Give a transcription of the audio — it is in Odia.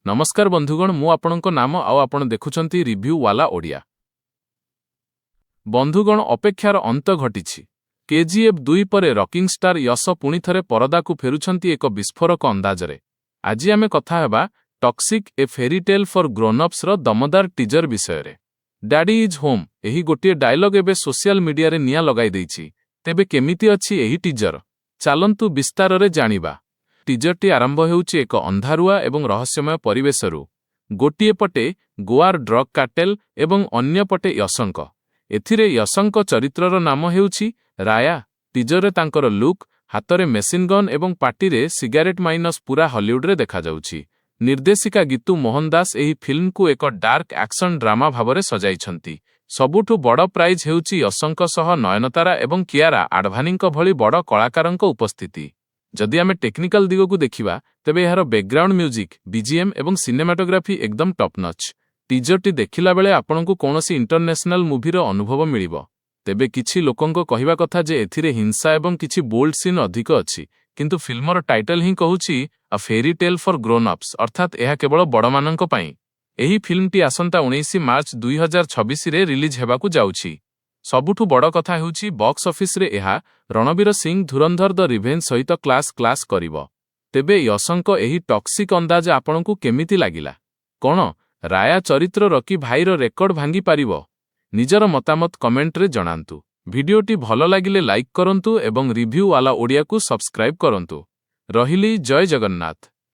ନମସ୍କାର ବନ୍ଧୁଗଣ, ମୁଁ ଆପଣଙ୍କ ନାମ ଆଉ ଆପଣ ଦେଖୁଛନ୍ତି ରିଭ୍ୟୁ ୱାଲା ଓଡ଼ିଆ। ବନ୍ଧୁଗଣ, ଅପେକ୍ଷାର ଅନ୍ତ ଘଟିଛି। କେଜିଏଫ୍ 2 ପରେ ରକିଂ ଷ୍ଟାର ୟଶ ପୁଣିଥରେ ପରଦାକୁ ଫେରୁଛନ୍ତି ଏକ ବିସ୍ଫୋରକ ଅନ୍ଦାଜରେ। ଆଜି ଆମେ କଥା ହେବା ଟକ୍ସିକ୍ ଏ ଫେରି ଟେଲ୍ ଫର୍ ଗ୍ରୋନ୍ଅପ୍ସର ଦମଦାର ଟିଜର ବିଷୟରେ। "Daddy is home", ଏହି ଗୋଟିଏ ଡାଇଲଗ ଏବେ ସୋସିଆଲ ମିଡିଆରେ ନିଆଁ ଲଗାଇ ଦେଇଛି। ତେବେ କେମିତି ଅଛି ଏହି ଟିଜର? ଚାଲନ୍ତୁ ବିସ୍ତାରରେ ଜାଣିବା। ଟିଜରଟି ଆରମ୍ଭ ହେଉଛି ଏକ ଅନ୍ଧାରୁଆ ଏବଂ ରହସ୍ୟମୟ ପରିବେଶରୁ। ଗୋଟିଏ ପଟେ ଗୋଆର ଡ୍ରଗ୍ କାର୍ଟେଲ ଏବଂ ଅନ୍ୟ ପଟେ ୟଶଙ୍କ। ଏଥିରେ ୟଶଙ୍କ ଚରିତ୍ରର ନାମ ହେଉଛି ରାୟା। ଟିଜରରେ ତାଙ୍କର ଲୁକ୍, ହାତରେ ମେସିନ୍ ଗନ୍ ଏବଂ ପାଟିରେ ସିଗାରେଟ୍ ମାଇନସ୍ ପୁରା ହଲିଉଡରେ ଦେଖାଯାଉଛି। ନିର୍ଦ୍ଦେଶିକା ଗୀତୁ ମୋହନଦାସ ଏହି ଫିଲ୍ମକୁ ଏକ ଡାର୍କ ଆକ୍ସନ ଡ୍ରାମା ଭାବରେ ସଜାଇଛନ୍ତି। ସବୁଠୁ ବଡ଼ ପ୍ରାଇଜ୍ ହେଉଛି ୟଶଙ୍କ ସହ ନୟନତାରା ଏବଂ କିଆରା ଆଡଭାନୀଙ୍କ ଭଳି ବଡ଼ କଳାକାରଙ୍କ ଉପସ୍ଥିତି। ଯଦି ଆମେ ଟେକ୍ନିକାଲ ଦିଗକୁ ଦେଖିବା, ତେବେ ଏହାର ବ୍ୟାକଗ୍ରାଉଣ୍ଡ ମ୍ୟୁଜିକ୍, ବିଜିଏମ୍ ଏବଂ ସିନେମାଟୋଗ୍ରାଫି ଏକଦମ ଟପ୍ ନଚ୍। ଟିଜରଟି ଦେଖିଲା ବେଳେ ଆପଣଙ୍କୁ କୌଣସି ଇଣ୍ଟରନ୍ୟାସନାଲ ମୁଭିର ଅନୁଭବ ମିଳିବ। ତେବେ କିଛି ଲୋକଙ୍କ କହିବା କଥା ଯେ ଏଥିରେ ହିଂସା ଏବଂ କିଛି ବୋଲ୍ଡ ସିନ୍ ଅଧିକ ଅଛି। କିନ୍ତୁ ଫିଲ୍ମର ଟାଇଟଲ ହିଁ କହୁଛି "A Fairy Tale for Grown Ups", ଅର୍ଥାତ୍ ଏହା କେବଳ ବଡ଼ମାନଙ୍କ ପାଇଁ। ଏହି ଫିଲ୍ମଟି ଆସନ୍ତା 19 ମାର୍ଚ୍ଚ 2026ରେ ରିଲିଜ୍ ହେବାକୁ ଯାଉଛି। ସବୁଠୁ ବଡ଼ କଥା ହେଉଛି, ବକ୍ସ ଅଫିସରେ ଏହା ରଣବୀର ସିଂ ଧୁରନ୍ଧର ଦ ରିଭେଞ୍ଜ ସହିତ କ୍ଲାସ୍ କ୍ଲାସ୍ କରିବ। ତେବେ ୟଶଙ୍କ ଏହି ଟକ୍ସିକ୍ ଅନ୍ଦାଜ ଆପଣଙ୍କୁ କେମିତି ଲାଗିଲା? କଣ ରାୟା ଚରିତ୍ର ରକି ଭାଇର ରେକର୍ଡ ଭାଙ୍ଗିପାରିବ? ନିଜର ମତାମତ କମେଣ୍ଟରେ ଜଣାନ୍ତୁ। ଭିଡିଓଟି ଭଲ ଲାଗିଲେ ଲାଇକ୍ କରନ୍ତୁ ଏବଂ ରିଭ୍ୟୁ ୱାଲା ଓଡ଼ିଆକୁ ସବସ୍କ୍ରାଇବ୍ କରନ୍ତୁ। ରହିଲି, ଜୟ ଜଗନ୍ନାଥ।